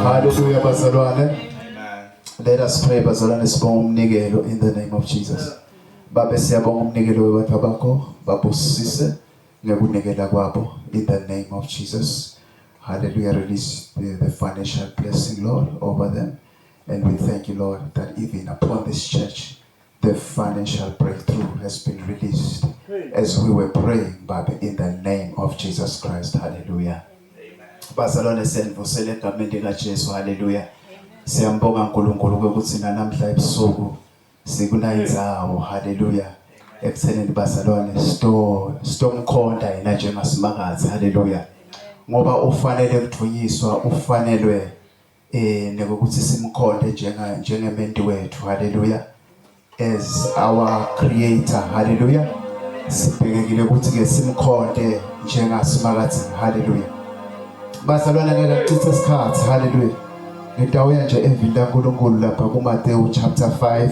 Hallelujah bazalwane. Let us pray bazalwane sibonga umnikelo in the name of Jesus. Babe siyabonga umnikelo webantu bakho babusise ngekunikela kwabo in the name of Jesus. Hallelujah release the, the financial blessing Lord over them and we thank you Lord that even upon this church the financial breakthrough has been released as we were praying Babe in the name of Jesus Christ. Hallelujah. Bazalwane siyanivusela egameni likaJesu. Hallelujah. Siyambonga uNkulunkulu ukuthi namhla ebusuku sikunayindzawo. Hallelujah. Ekuthenini bazalwane sto stomkhonta yena njengasimakazi. Hallelujah. Ngoba ufanele kudvunyiswa, ufanelwe eh nekuthi simkhonte njenga njengementu wethu. Hallelujah. As our creator. Hallelujah. Sibhekekile ukuthi ke simkhonte njengasimakazi. Hallelujah. Bazalwane ngeke kuchithe isikhathi. Hallelujah. Ngitawuya nje evini laNkulunkulu lapha kuMateyu chapter 5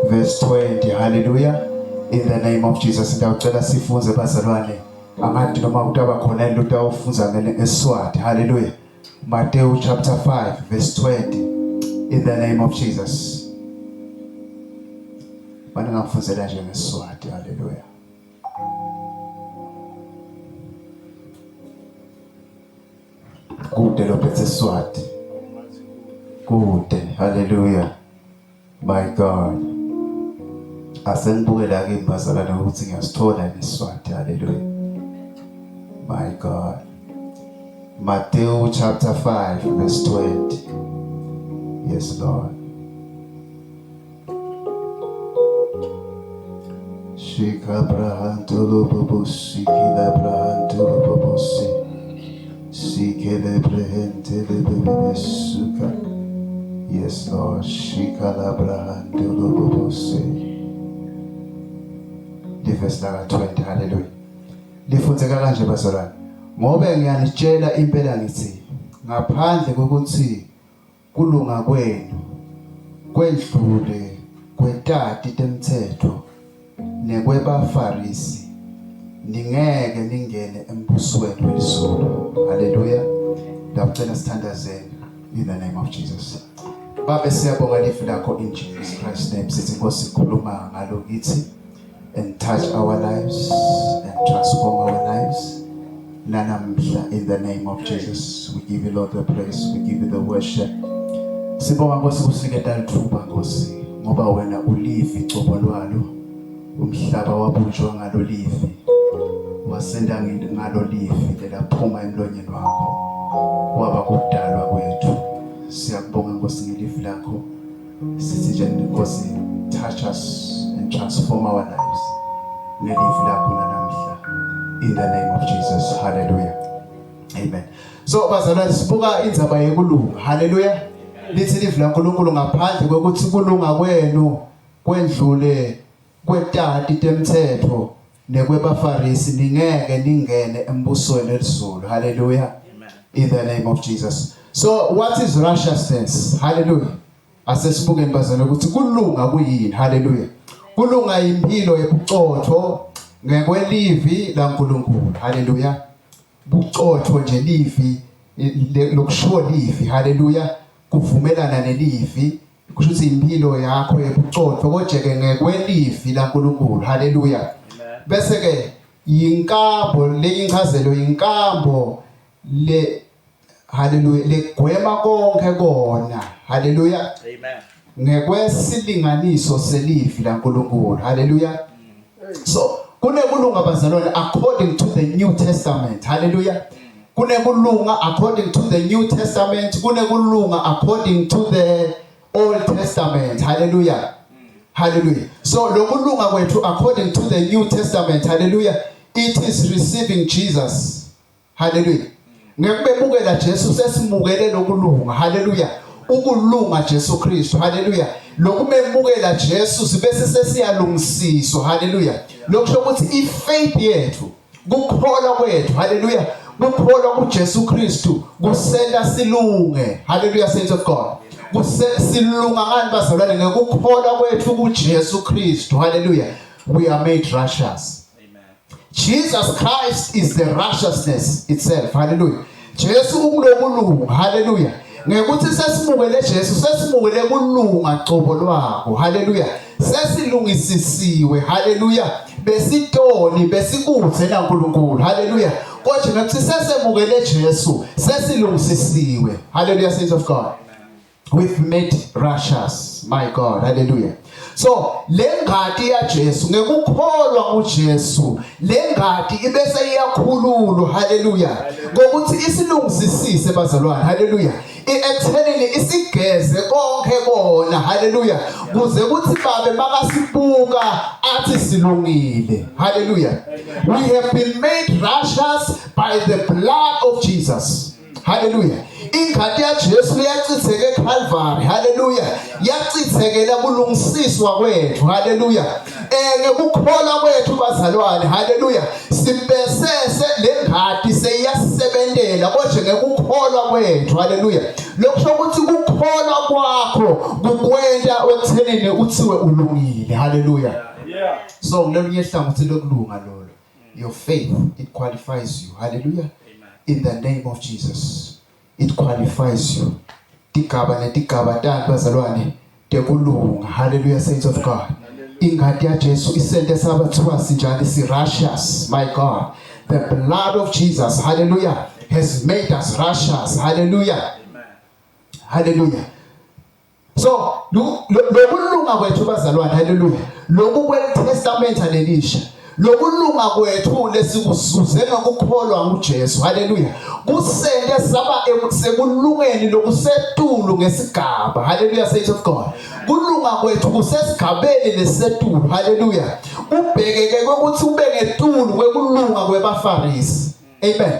verse 20. Hallelujah. In the name of Jesus ngiyacela sifunze bazalwane. Angathi noma kutaba khona into utawufunza ngeSwati. Hallelujah. Matthew chapter 5 verse 20 in the name of Jesus. Bani ngamfunzela nje ngeSwati. Hallelujah. Kude lophethe Swati. Kude. Hallelujah. My God. Asengibuke la kimi bazalwane ukuthi ngiyasithola isiswati. Hallelujah. My God. Matthew chapter 5 verse 20. Yes, Lord. Shikabrahantolo bobo sikilabrahantolo bobo si. Sikelebrehentele bebe suka. Yes, Lord. Shikalabrahantolo bobo si. Livesi laka 20. Hallelujah. Lifundzeka kanje bazalwane. Ngobe ngiyanitshela impela ngithi ngaphandle kokuthi Kulunga kwenu kwendlule kwetati temtsetfo nekwebaFarisi, ningeke ningene embusweni welizulu. Haleluya. Ndawucela sithandazeni in the name of Jesus. Babe siyabonga livi lakho in Jesus Christ's name. Sithi Nkosi khuluma ngalo kithi. and touch our lives and transform our lives. Nanamhla in the name of Jesus we give you Lord the praise we give you the worship. Sibonga Nkosi kusiniketa lithuba Nkosi ngoba wena ulivi cobo lwalo umhlaba wabunjwa ngalo livi wasenda ngalo livi lelaphuma emlonyeni wakho waba kudalwa kwethu siyakubonga Nkosi ngelivi lakho Sithi nje Nkosi touch us and transform our lives ngelivi lakho namhla in the name of Jesus hallelujah amen so bazalwane sibuka indzaba yekulunga hallelujah lithi livi laNkulunkulu ngaphandle kokuthi kulunga kwenu kwendlule kwetati temthetho nekwebafarisi ningeke ningene embusweni welizulu hallelujah in the name of Jesus so what is righteousness hallelujah asesibukeni bazalwane ukuthi kulunga kuyini hallelujah kulunga impilo yobuqotho ngekwelivi laNkulunkulu hallelujah. Bucotho nje livi lokushiwo livi. Haleluya. Kuvumelana nelivi kusho ukuthi impilo yakho yebucotho kodwa ke ngekwelivi laNkulunkulu. Haleluya. Bese ke yinkambo leyincazelo yinkambo le haleluya legwema konke kona haleluya amen ngekwesilinganiso selivi laNkulunkulu haleluya so kunekulunga bazalwane according to the New Testament haleluya kunekulunga according to the New Testament kunekulunga according to the Old Testament haleluya haleluya so lokulunga kwethu according to the New Testament haleluya it is receiving Jesus Haleluya. Ngekubemukela Jesu sesimukele lokulunga. Haleluya. Ukulunga Jesu Kristu. Haleluya. Lokumemukela Jesu sibese sesiyalungisiswa. Haleluya. Lokusho ukuthi ifaith yethu kukholwa kwethu haleluya kukholwa kuJesu Kristu kusenta silunge haleluya saints of God silunga ngani bazalwane ngekukholwa kwethu kuJesu Kristu haleluya we are made righteous Jesus Christ is the righteousness itself. Hallelujah. Jesu ungulokulunga. Hallelujah. Ngekuthi sesimukele Jesu, sesimukele kulunga cobo lwako. Hallelujah. Sesilungisisiwe. Hallelujah. Besitoni, besikudze naNkulunkulu. Hallelujah. Kodwa ngekuthi sesemukele Jesu, sesilungisisiwe. Hallelujah saints of God. We've made righteous, my God. Hallelujah. So lengati yaJesu ngekukholwa kuJesu lengati ibese iyakhululwa haleluya ngokuthi isilungisisise bazalwane haleluya ekuthenini isigeze konke kona haleluya kuze kuthi babe makasibuka athi silungile haleluya we have been made righteous by the blood of Jesus Haleluya. Ingati yaJesu yachitheka eCalvary. Haleluya. Yachithekela kulungisiswa kwethu. Haleluya. Eh ngekukholwa kwethu bazalwane. Haleluya. Sibesese lengati seyiyasebentela kodwa ngekukholwa kwethu. Haleluya. Lokusho ukuthi kukholwa kwakho kukwenta ekuthenini uthiwe ulungile. Haleluya. Yeah. So ngilolunye hlangothi lokulunga lolo. Your faith it qualifies you. Hallelujah. In the name of Jesus. It qualifies you. Tigaba netigaba tani bazalwane tekulunga. Hallelujah saints of God. Ingati yaJesu isente saba thiwa sinjani si righteous. My God. The blood of Jesus, hallelujah, has made us righteous. Hallelujah. Hallelujah. So lokulunga kwethu bazalwane haleluya lokhu kweTestament lelisha lokulunga kwethu lesikuzuze ngokukholwa nguJesu haleluya kusente saba sekulungeni lokusetulu ngesigaba haleluya saints of God kulunga kwethu kusesigabeni lesetulu haleluya ubhekeke ukuthi ube ngetulu kwekulunga kwebafarisi Amen.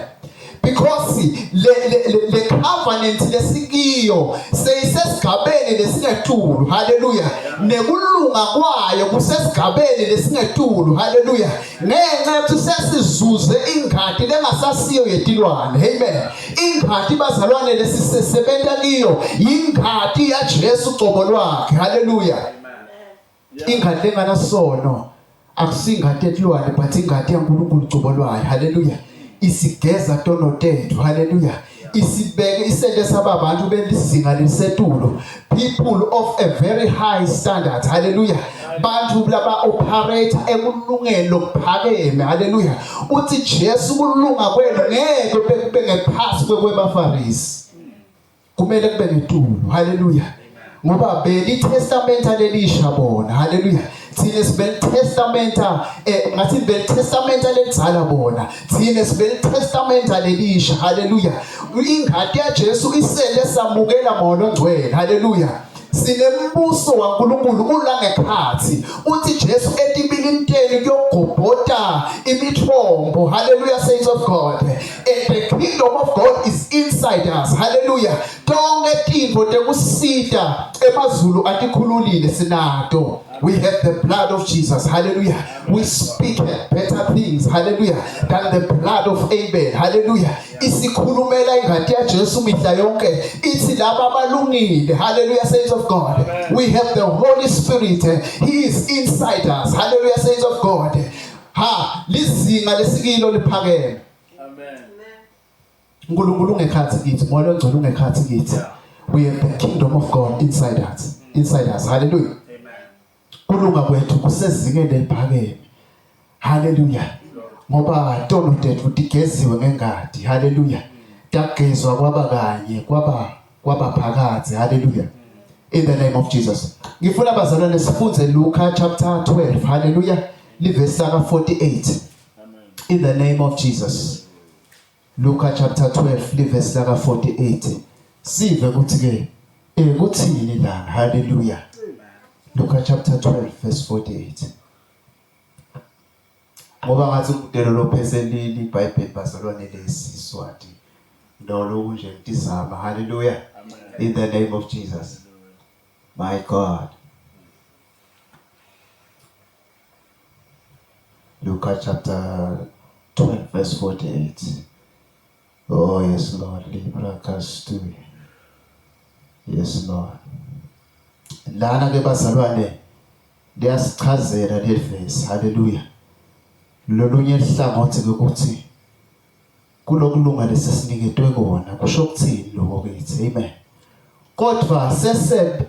Because le le le covenant lesikiyo seyisesigabeni lesingetulu. Hallelujah. Nekulunga kwayo kusesigabeni lesingetulu. Hallelujah. Ngenxa yokuthi sesizuze ingadi lengasasiyo yetilwane. Amen. Ingadi bazalwane lesisebenza kiyo ingadi yaJesu cobo lwakhe. Hallelujah. Ingadi enganasono akusingadi etilwane but ingadi yaNkulunkulu cobo lwayo. Haleluya. Isigeza tono tethu. Haleluya. Isibeke isente saba abantu belizinga lisetulu. People of a very high standard. Haleluya. Bantu laba operate ekulungeni lokuphakeme. Haleluya. Uthi Jesu kulunga kwenu ngeke kube ngephasi kwekwebafarisi. kumele kube ngetulu haleluya ngoba beli testament lelisha bona haleluya thina sibeli testament eh ngathi beli testament lelidzala bona thina sibeli testament lelisha haleluya ingati yaJesu isele samukela moya ongcwele haleluya sinembuso waNkulunkulu ula ngekhathi uthi Jesu etibilinteni kuyogobhota imithombo hallelujah saints of God and the kingdom of God is inside us hallelujah tonke tintfo tekusita emazulu atikhululile sinato we have the blood of Jesus hallelujah we speak better things hallelujah than the blood of Abel hallelujah isikhulumela ingati yaJesu mihla yonke ithi laba abalungile hallelujah saints of God we have the Holy Spirit he is inside us hallelujah saints of God ha lizinga lesikilo liphakeme amen. uNkulunkulu ungekhathi kithi, uMoya oNgcwele ungekhathi kithi. We have the kingdom of God inside us. Inside us. Hallelujah. Amen. Kulunga kwethu kusezingeni eliphakeme. Hallelujah. Ngoba tono tethu tigeziwe ngengadi. Hallelujah. Tagezwa kwaba kanye kwaba kwaba phakathi. Hallelujah. In the name of Jesus. Ngifuna bazalwane sifunze Luka chapter 12. Hallelujah. Livesi laka 48. In the name of Jesus. Luka chapter 12 livesi laka 48. Sive ukuthi ke eh kuthini la. Hallelujah. Luka chapter 12 verse 48. Ngoba ngathi umdelo lophese leli iBhayibheli bazalwane lesiswati. Ndolo nje ngitizama. Hallelujah. In the name of Jesus. My God. Luka chapter 12 verse 48. Oh yes Lord, Libra Kastui. Yes Lord. Lana ke bazalwane liyasichazela leli verse. Hallelujah. Lolunye hlangothi ke ukuthi kulokulunga lesisiniketwe kona kusho ukuthini lokho kithi. Amen. Kodwa sese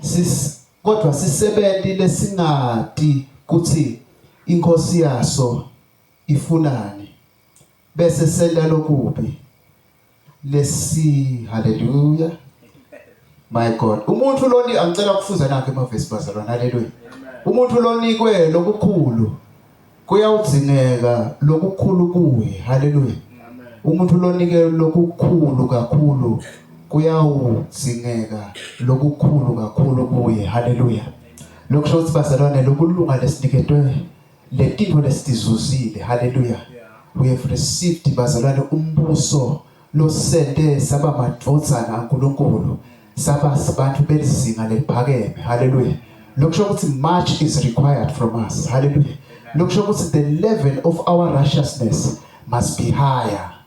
sis kodwa sisebenti lesingati kuthi inkosi yaso ifunani bese senta lokubi lesi haleluya my god umuntu loni angicela kufuza nakhe emavesi bazalwane haleluya umuntu lonikwe lokukhulu kuyawudzingeka lokukhulu kuye haleluya umuntu lonike lokukhulu kakhulu kuyawudzingeka lokukhulu kakhulu kuye haleluya lokusho ukuthi bazalwane lokulunga lesiniketwe letintfo lesitizuzile haleluya we have received bazalwane umbuso losente saba madvodzana aNkulunkulu saba sibantu belizinga leliphakeme haleluya lokusho ukuthi much is required from us haleluya lokusho ukuthi the level of our righteousness must be higher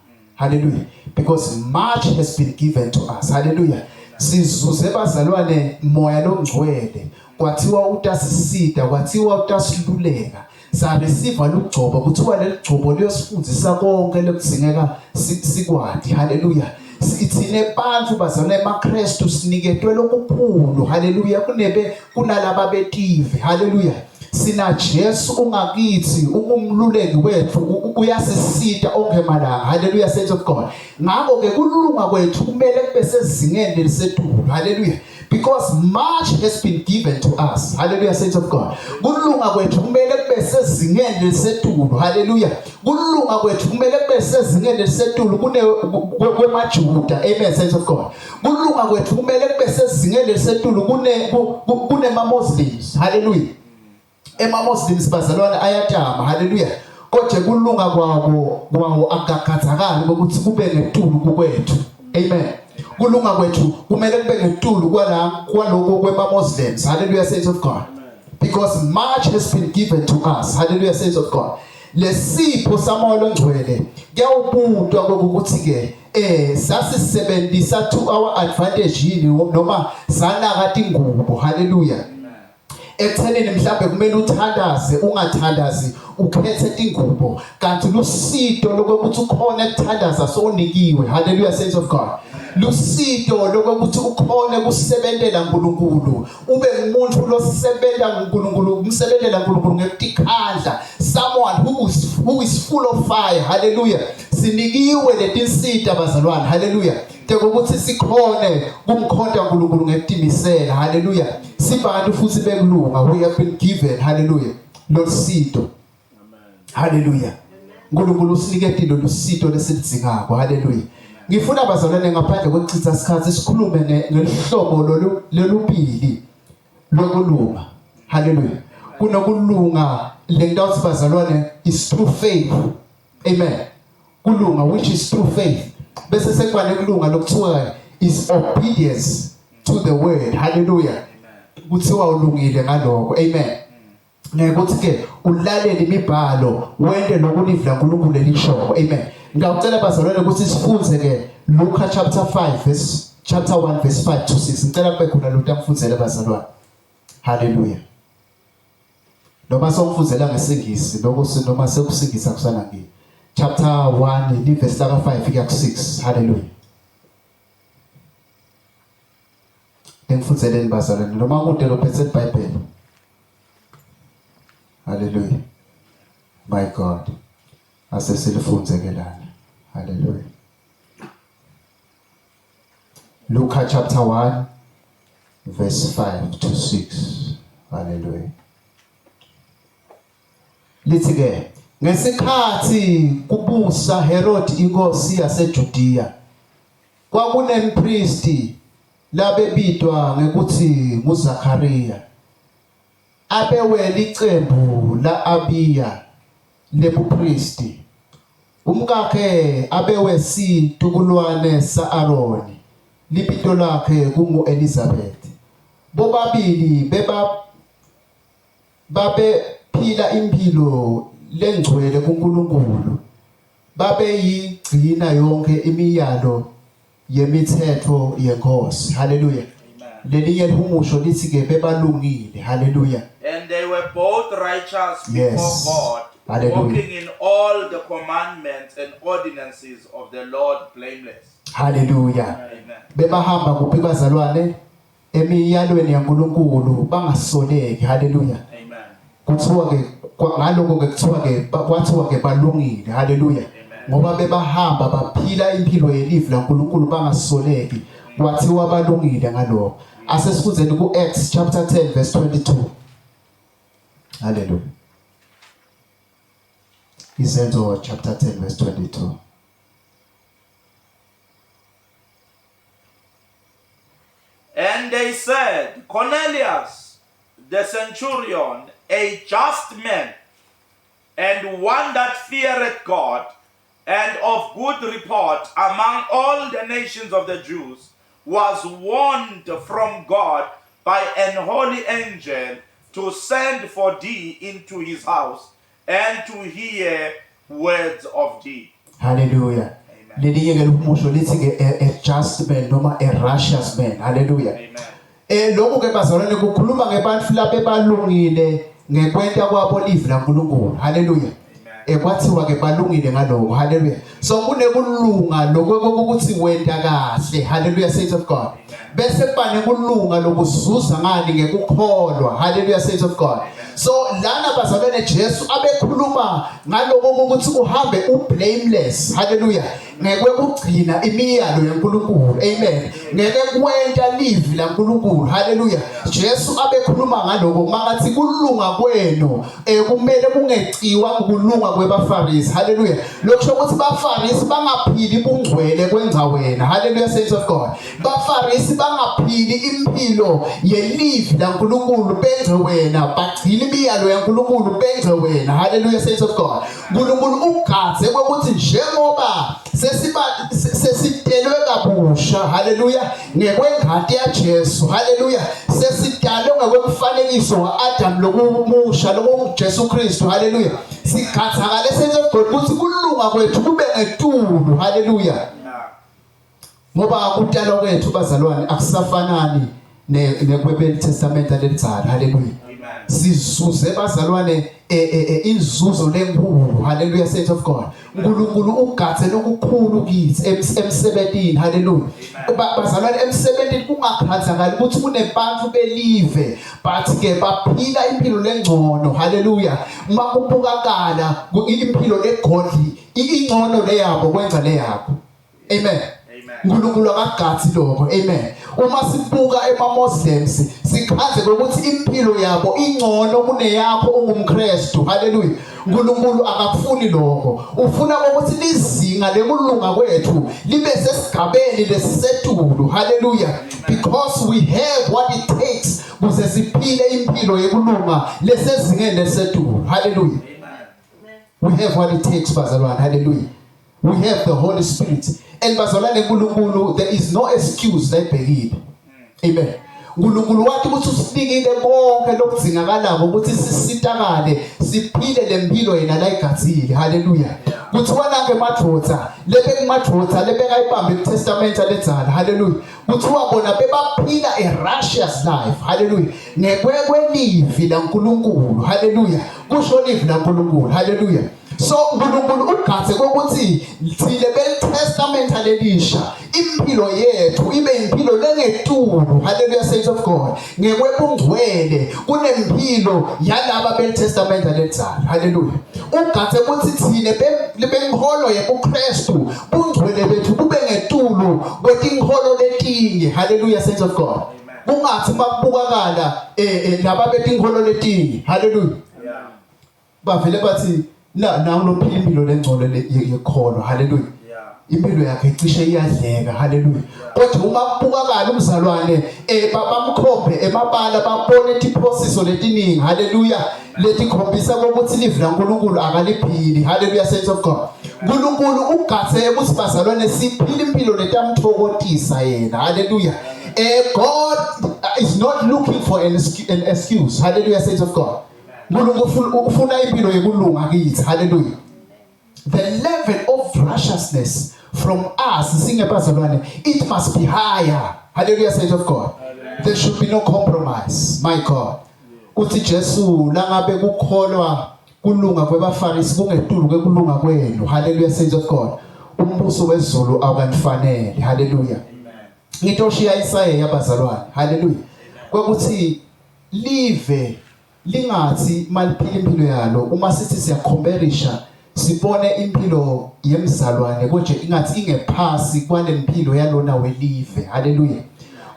Hallelujah. Because much has been given to us. Hallelujah. Sizuze bazalwane moya longcwele. Kwathiwa utasisida, kwathiwa utasiluleka. Sareceive lugcobo, kuthiwa leligcobo liyosifundisa konke lokudzingeka sikwati. Hallelujah. Sithine bantu bazalwane emaKristu siniketwe lokukhulu. Hallelujah. Kunebe kunalaba betive. Hallelujah. Sina Jesu ungakithi ungumluleki wethu uyasisita onke malanga. Hallelujah saints of God. Ngakho ke kulunga kwethu kumele kube sezingeni elisetulu. Hallelujah. Because much has been given to us. Hallelujah saints of God. Kulunga kwethu kumele kube sezingeni elisetulu. Hallelujah. Kulunga kwethu kumele kube sezingeni elisetulu kune kwemaJuda. Amen saints of God. Kulunga kwethu kumele kube sezingeni elisetulu kune kunema Muslims. Hallelujah. Ema Muslims bazalwane ayatama. Hallelujah. Kodwa kulunga kwawo kwawo akukakhathakali ukuthi kube ngetulu kukwethu. Amen. Kulunga kwethu kumele kube ngetulu kwala kwaloko kwema Muslims. Hallelujah saints of God. Because much has been given to us. Hallelujah saints of God. Lesipho samoya longcwele kuyawubutwa kokuthi ke eh sasisebenzisa to our advantage yini noma sanaka tingubo haleluya ekuthenini mhlawumbe kumele uthandaze ungathandazi ukhethe tingubo kanti lusito lokuthi ukhona ukuthandaza sowunikiwe haleluya saints of God lusito lokuthi ukhone kusebentela uNkulunkulu ube umuntu losebenza uNkulunkulu umsebentela uNkulunkulu ngekutikhandla someone who is who is full of fire haleluya sinikiwe letinsita bazalwane haleluya tekuthi sikhone kumkhonta uNkulunkulu ngekutimisela haleluya sibantu futhi bekulunga we have been given haleluya lolusito haleluya uNkulunkulu usiniketile lolusito lesilidingako haleluya ngifuna bazalwane ngaphandle kokuchitha isikhathi sikhulume ngelihlobo lolu lelubili lokulunga haleluya kunokulunga lento athi bazalwane is through faith Amen. Kulunga which is through faith. Bese sekuba nekulunga lokuthiwa is obedience to the word. Hallelujah. Kuthiwa ulungile ngaloko. Amen. Ngekuthi ke ulalele imibhalo wente lokhu livi laNkulunkulu elishoko. Amen. Ngiyacela bazalwane ukuthi sifunze ke Luka chapter 5 verse chapter 1 verse 5 to 6. Ngicela kube khona lo tamfundzele bazalwane. Hallelujah. Noma sewumfundzela ngesingisi lokho noma sekusingisa kusana ngini. chapter 1 livesi laka 5 kuya ku 6. Hallelujah. Ningifundzeleni bazalwane noma kude lophethe iBhayibheli. Hallelujah. My God. Asesilifunze ke lana. Hallelujah. Luka chapter 1 verse 5 to 6. Hallelujah. Lithi ke ngesikhathi kubusa Herod inkosi yaseJudiya kwakunempristi labebitwa ngekuthi nguZakhariya abewelicembu la-Abiya lebupristi umkakhe abewesitukulwane sa-Aroni libito lakhe kungu-Elizabeth bobabili beba Babephila imphilo lengcwele kuNkulunkulu. Babeyigcina yonke imiyalo yemithetho yeNkosi. Haleluya. Lelinye lihumusho lithi ke bebalungile. Haleluya. And they were both righteous before Yes. God, Hallelujah. walking in all the commandments and ordinances of the Lord blameless. Haleluya. Amen. Bebahamba kuphi bazalwane? Emiyalweni yaNkulunkulu bangasoleki. Haleluya. Amen. Kuthiwa ke ngaloko ke kuthiwa ke kwathiwa ke balungile. Haleluya. Ngoba bebahamba baphila impilo yelivi laNkulunkulu bangasoleki. Kwathiwa balungile ngaloko. Asesifundzeni ku-Acts chapter 10 verse 22. Haleluya. Izenzo chapter 10 verse 22. And they said, Cornelius, the centurion, a just man, and one that feareth God, and of good report among all the nations of the Jews, was warned from God by an holy angel to send for thee into his house and to hear words of thee. Hallelujah. Lelinye ke lihumusho lithi ke a just man noma a righteous man. Hallelujah. Amen. Eh lokhu ke bazalwane kukhuluma ngebantu labebalungile ngekwenta kwabo livi laNkulunkulu. Hallelujah. Eh kwathiwa ke balungile ngaloko. Hallelujah. So kunekulunga lokho ukuthi wenta kahle. Hallelujah saints of God. Bese kuba nekulunga lokuzuza ngani ngekukholwa. Hallelujah saints of God. So lana bazalwane Jesu abekhuluma ngaloko ukuthi uhambe ublameless. Hallelujah. Ngekwekugcina imiyalo yaNkulunkulu. Amen. Ngeke kwenta livi laNkulunkulu. Hallelujah. Jesu abekhuluma ngaloko makathi kulunga kwenu eh kumele kungeciwa ukulunga kwebafarisi. Hallelujah. Lokusho ukuthi bafarisi bangaphili bungcwele kwenza wena. Hallelujah saints of God. Bafarisi bangaphili impilo yelivi laNkulunkulu benze wena bagcina imiyalo yaNkulunkulu benze wena. Hallelujah saints of God. uNkulunkulu ugadze ukuthi njengoba sesiba sesitelwe kabusha haleluya ngekwengati yaJesu haleluya sesidalwe ngokwemfanekiso waAdam lokumusha lokunguJesu Kristu haleluya sigathakale senze ukuthi kulunga kwethu kube ngetulu haleluya ngoba kudalwa kwethu bazalwane akusafanani nekwebeli testament lelidzala haleluya sizuze bazalwane e, e, e, inzuzo lenkulu haleluya saints of God uNkulunkulu ugathe lokukhulu kithi emsebentini haleluya bazalwane emsebentini kungakhathakali ukuthi kunebantu belive but ke baphila impilo lengcono haleluya uma kubukakala impilo legodli ingcono leyabo kwenza leyakho Amen. uNkulunkulu akagathi lokho. Amen. Uma sibuka ema Muslims sikhaze ukuthi impilo yabo ingcono kuneyakho ungumKristu. Hallelujah. uNkulunkulu akakufuni lokho. Ufuna ukuthi lizinga lekulunga kwethu libe sesigabeni lesisetulu. Hallelujah. Because we have what it takes kuze siphile impilo yekulunga lesezingeni lelisetulu. Hallelujah. We have what it takes bazalwane. Hallelujah. We have the Holy Spirit. And bazalwane uNkulunkulu there is no excuse layibhekile. Amen. uNkulunkulu wathi ukuthi usinikile konke lokudzingakalako ukuthi sisitakale siphile lempilo yena layigadzile. Hallelujah. Kuthiwa nanke madoda lebe kumadoda lebekayibambe iTestament ledzala. Hallelujah. Kuthiwa bona bebaphila a righteous life. Hallelujah. Ngekwelivi laNkulunkulu. Hallelujah. Kusho livi laNkulunkulu. Hallelujah. So uNkulunkulu ugathe kokuthi thile belitestament lelisha impilo yethu ibe impilo lengetulu. Hallelujah, saints of God. Ngekwebungcwele kunempilo yalaba belitestament lelidzala. Hallelujah. Ugathe ukuthi thine benkholo yebuKristu bungcwele bethu bube ngetulu kwetinkholo letinye. Hallelujah, saints of God. Kungathi makubukakala laba betinkholo letinye. Hallelujah. Bavele bathi na nawu lophila impilo lengcolo yekholwa. Hallelujah. Impilo yakhe icishe iyadleka. Hallelujah. Kodwa uma kubukakala umzalwane bamkhombe emabala babone tiphosiso letiningi. Hallelujah. Letikhombisa ukuthi livi laNkulunkulu akaliphili. Hallelujah, saints of God. uNkulunkulu ugathe ukuthi bazalwane siphile impilo letamthokotisa yena. Hallelujah. God is not looking for an excuse. Hallelujah, saints of God. uNkulunkulu ufuna impilo yekulunga kithi. Hallelujah. The level of righteousness from us singebazalwane, it must be higher. Hallelujah, saints of God. There should be no compromise. My God. Uthi Jesu langabe kukholwa kulunga kwebafarisi kungetulu kwekulunga kwenu. Hallelujah, saints of God. Umbuso wezulu awukanifanele. Hallelujah. Ngitoshiya Isaya yabazalwane. Hallelujah. Kwekuthi live lingathi maliphila impilo yalo, uma sithi siyakhomperisha sibone impilo yemzalwane konje ingathi ingephasi kwalempilo yalona welive. Haleluya.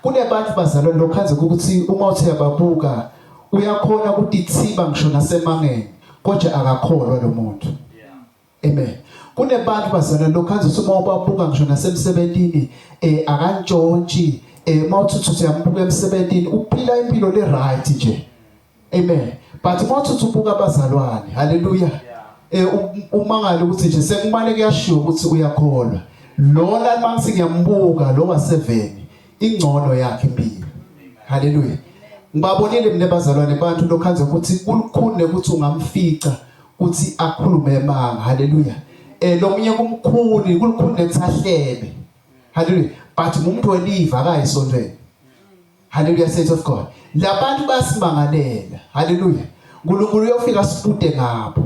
Kunebantu bazalwane lokhanze ukuthi uma uthe ababuka uyakhona ukutithiba ngisho nasemangeni, kodwa akakholwa lo muntu. Amen. Kunebantu bazalwane lokhanze uma ubabuka ngisho nasemsebentini akantshontshi, mawuthi uyambuka emsebentini uphila impilo le right nje. Amen. But mawuthi ubuka abazalwane, haleluya, umangala ukuthi nje sekumane kuyashiwo ukuthi uyakholwa. Lona mangisi ngiyambuka lo wa7 ingcono yakhe impilo. Haleluya. Ngibabonile mina bazalwane bantu lokhanze ukuthi kulukhuni ukuthi ungamfica ukuthi akhulume emanga. Haleluya. Lomunye kumkhuni kulukhuni nekuthahlebe. Haleluya. But umuntu weliva akayisontweni. Hallelujah, saints of God. Labantu basimangalela. Hallelujah. uNkulunkulu uyofika sibute ngabo.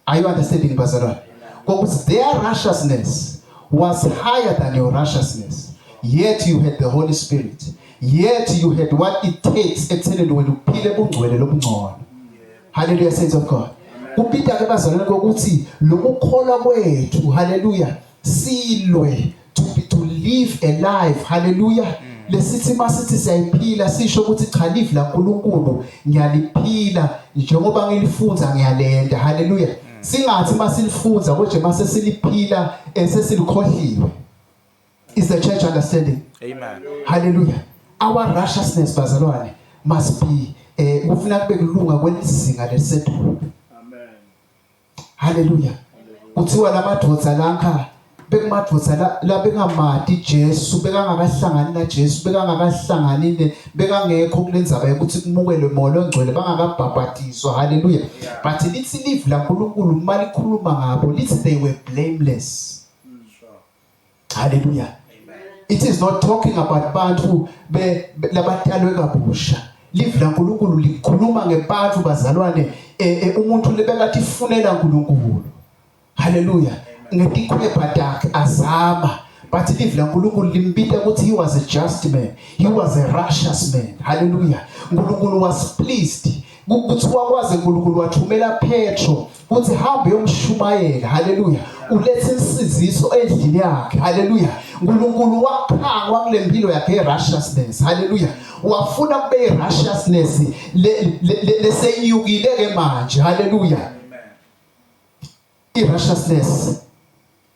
Are you understanding bazalwane? Ngokuthi their righteousness was higher than your righteousness. Yet you had the Holy Spirit. Yet you had what it takes ekuthenini wena uphile bungcwele lobungcono. Hallelujah, saints of God. Kupita ke bazalwane kokuthi lokukholwa kwethu, hallelujah, silwe to live a life. Hallelujah. Lesithi masithi siyayiphila sisho ukuthi cha, live laNkulunkulu ngiyaliphila njengoba ngilifunza ngiyalenda. Hallelujah. Singathi masilifunza kodwa mase siliphila esesilikhohliwe. Is the church understanding? Amen. Hallelujah. Our righteousness bazalwane must be kufuna kube kulunga kwelizinga lelisetulu. Amen. Hallelujah. Kuthiwa lamadvodza lanka bekumadvodza labengamati Jesu, bekangakahlangani na Jesu, bekangakahlangani, bekangekho kulendzaba yokuthi kumukelwe moya ongcwele, bangakabhabhatiswa. Hallelujah. But lithi live laNkulunkulu malikhuluma ngabo lithi they were blameless. Hallelujah. It is not talking about bantu be labatalwe kabusha. Live laNkulunkulu likhuluma ngebantu bazalwane, umuntu lebekathi ifunela uNkulunkulu. Hallelujah. Ngetikhwepha takhe azama, but live laNkulunkulu limbita ukuthi he was a just man. He was a righteous man. Hallelujah. uNkulunkulu was pleased. Kuthiwa kwaze uNkulunkulu wathumela Petro uthi hambe yomshumayela. Haleluya. Ulethe insiziso endlini yakhe. Haleluya. uNkulunkulu wakhangwa kule mpilo yakhe righteousness. Haleluya. Wafuna kube righteousness lesenyukile ke manje. Haleluya. I-righteousness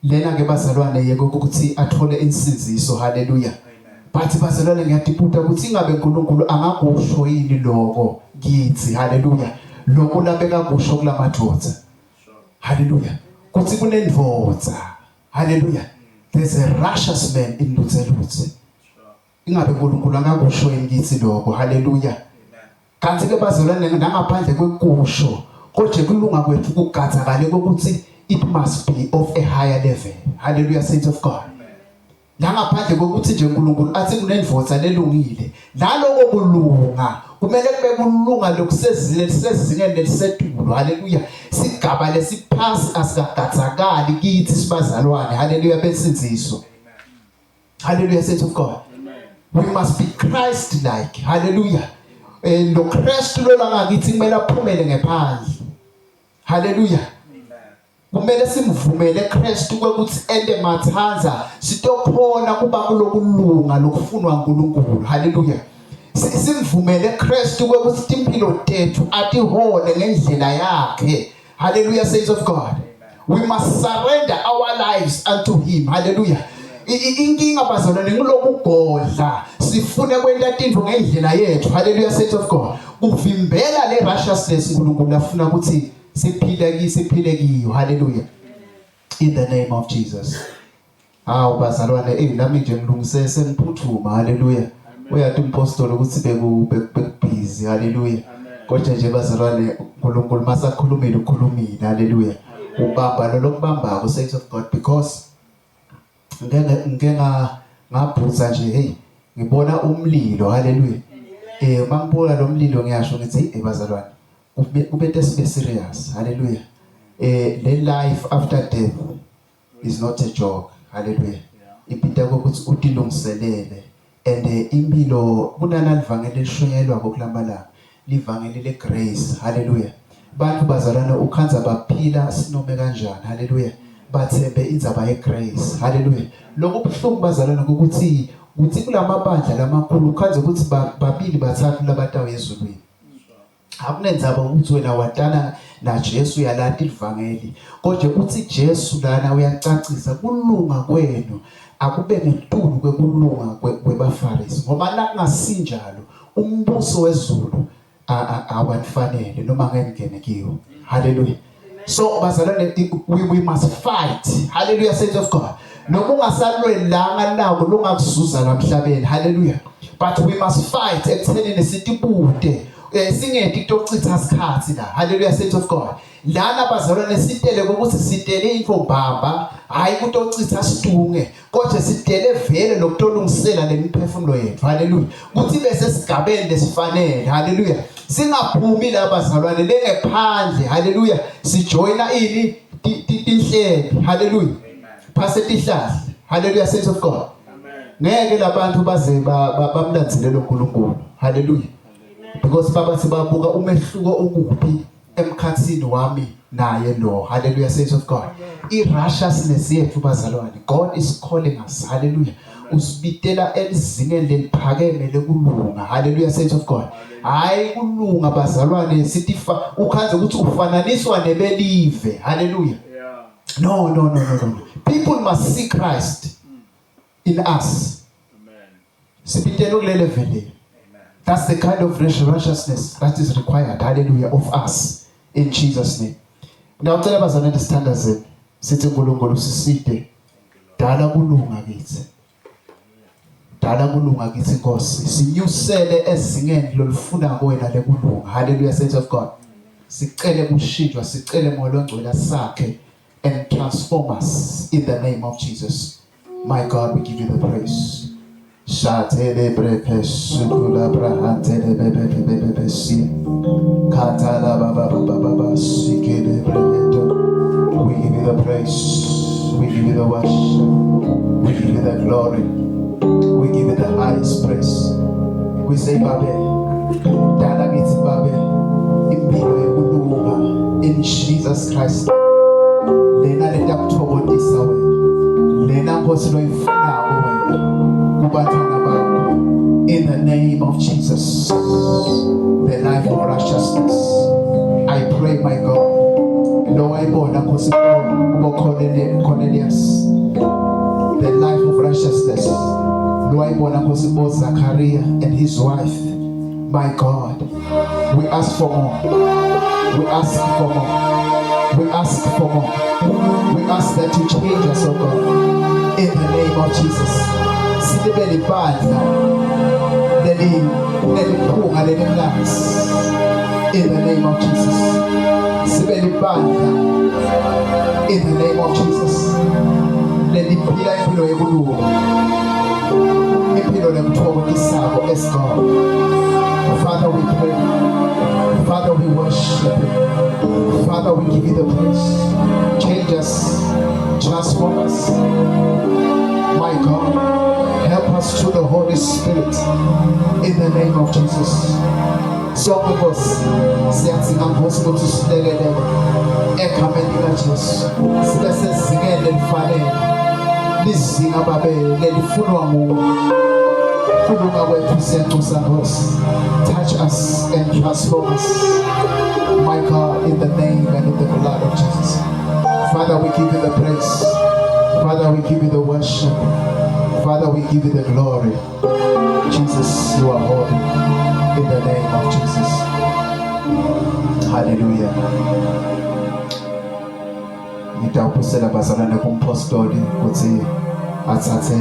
lena ke bazalwane yeko ukuthi athole insinziso. Haleluya. But bazalwane ngiyadibuta ukuthi ingabe uNkulunkulu angakusho yini lokho kithi. Haleluya. Lokho labeka kusho kulamadvodza. Haleluya. Kuthi kunendvodza. Haleluya. There's a righteous man in Lutselutse. Ingabe uNkulunkulu angakusho yini kithi lokho. Haleluya. Kanti ke bazalwane nangaphandle kwekusho kodwa kulunga kwethu kugathakale ukuthi it must be of a higher level. Hallelujah, saints of God. Nangaphandle kokuthi nje uNkulunkulu athi kunendvodza lelungile, naloko kulunga Kumele kube kulunga lokusezile lisezingeni lelisetulu. Haleluya. Sigaba lesiphasi asikagadzakali kithi sibazalwane. Haleluya bensindziso. Hallelujah, saints of God. Amen. We must be Christ like. Hallelujah. Eh lo Christ lo langakithi kumele aphumele ngephandle. Hallelujah. Kumele simvumele Kristu kwekuthi ente mathandza sitokhona kuba kulokulunga lokufunwa uNkulunkulu. Hallelujah. Simvumele Kristu kwekuthi timphilo tethu atihole ngendlela yakhe. Hallelujah saints of God. We must surrender our lives unto him. Hallelujah. Inkinga bazalwane ngilokugodla sifune kwenta tintfo ngendlela yethu. Hallelujah saints of God. Kuvimbela le righteousness uNkulunkulu afuna ukuthi siphile ki siphile kiyo. Hallelujah. In the name of Jesus. Hawu bazalwane ey nami nje ngilungise sengiphuthuma haleluya. Uyathi umpostoli ukuthi beku bekubhizi haleluya. Kodwa nje bazalwane uNkulunkulu masakhulumile ukhulumile haleluya. Ubamba lo lokubambako saints of God because ngeke ngike ngabhutsa nje hey ngibona umlilo haleluya. Eh mangibuka lo mlilo ngiyasho ngithi hey bazalwane kube sibe serious haleluya. Eh le life after death is not a joke haleluya ipita ukuthi utilungiselele and eh, impilo kunanalivangeli elishunyelwa kokulamalanga livangeli le grace haleluya bantu bazalwane ukhanza baphila sinome kanjani haleluya bathembe indzaba ye grace haleluya lokubuhlungu bazalwane ukuthi kuthi kulamabandla lamakhulu ukhanze ukuthi babili bathathu labatawu ezulwini Akunendzaba ukuthi wena watana naJesu uyalati livangeli kodwa uthi Jesu lana uyacacisa kulunga kwenu akube ngetulu kwekulunga kwebaFarisi ngoba nakungasinjalo umbuso wezulu awanifanele noma ngeke ngene kiwo. Hallelujah. So bazalwane we must fight. Hallelujah saints of God. Noma ungasalwelanga nako longakuzuza la emhlabeni. Hallelujah. But we must fight ekuthenini sitibute eh singedi kutochitha isikhathi la. Hallelujah saints of God. Lana bazalwane sitele ukuthi sitele info mbamba hayi kutochitha situnge kodwa sidele vele lokutolungisela lemiphefumulo yethu haleluya kuthi bese sigabeni lesifanele haleluya singaphumi la bazalwane lengephandle haleluya sijoyina ini tinhlelo haleluya phase tihlahla haleluya saints of God ngeke labantu baze bamlandzele lo nkulunkulu haleluya because baba sibabuka umehluko ukuphi emkhathini wami naye lo hallelujah saints of God i righteousness yethu bazalwane God is calling us hallelujah usibitela elizingeni leliphakeme lekulunga hallelujah saints of God hayi kulunga bazalwane sithi ukhanze ukuthi ufananiswa nebelive hallelujah no no no no no people must see Christ in us amen sibitelwe kule level le that's the kind of righteousness that is required hallelujah of us in Jesus name ngiyacela bazalwane sithandazeni sithi uNkulunkulu siside dala kulunga kithi dala kulunga kithi Nkosi sinyusele ezingeni lolufuna kuwena lekulunga hallelujah saints of God sicele kushintshwa sicele moya longcwele sakhe and transform us in the name of Jesus. My God, we give you the praise. Shatele breke sukula brahantele bebe bebe bebe si. Katala baba baba baba sikele breheto. We give you the praise. We give you the worship. We give you the glory. We give you the highest praise. We say, Babe, dala kithi Babe, impilo yokulunga in Jesus Christ. Lena letakuthokozisa wena. Lena Nkosi loyifunako wena kubantwana bakho. In the name of Jesus, the life of righteousness. I pray, my God, lo wayibona Nkosi kubo Cornelius, the life of righteousness. Lo wayibona Nkosi kubo Zachariah and his wife. My God, we ask for more. We ask for more. We ask for more. We ask that you change us, oh God. In the name of Jesus. Silibe libandla leli leliphunga lelimnandzi. In the name of Jesus. Sibe libandla in the name of Jesus. Leliphila impilo yekulunga. Impilo lekuthokotisako as God. Father, we pray. us. My God, help us through the Holy Spirit in the name of Jesus. Sonke Nkosi siyadzinga Nkosi ukuthi usilekelele egameni likaJesu sibe sezingeni elifanele lizinga babe lelifunwa nguwe kulunga kwethu siyanxusa Nkosi touch us and transform us my God in the name and in the blood of Jesus Father we give you the praise Father we give you the worship Father we give you the glory Jesus you are holy in the name of Jesus hallelujah ngitawubusela bazalwane kumpostoli ukuthi athathe.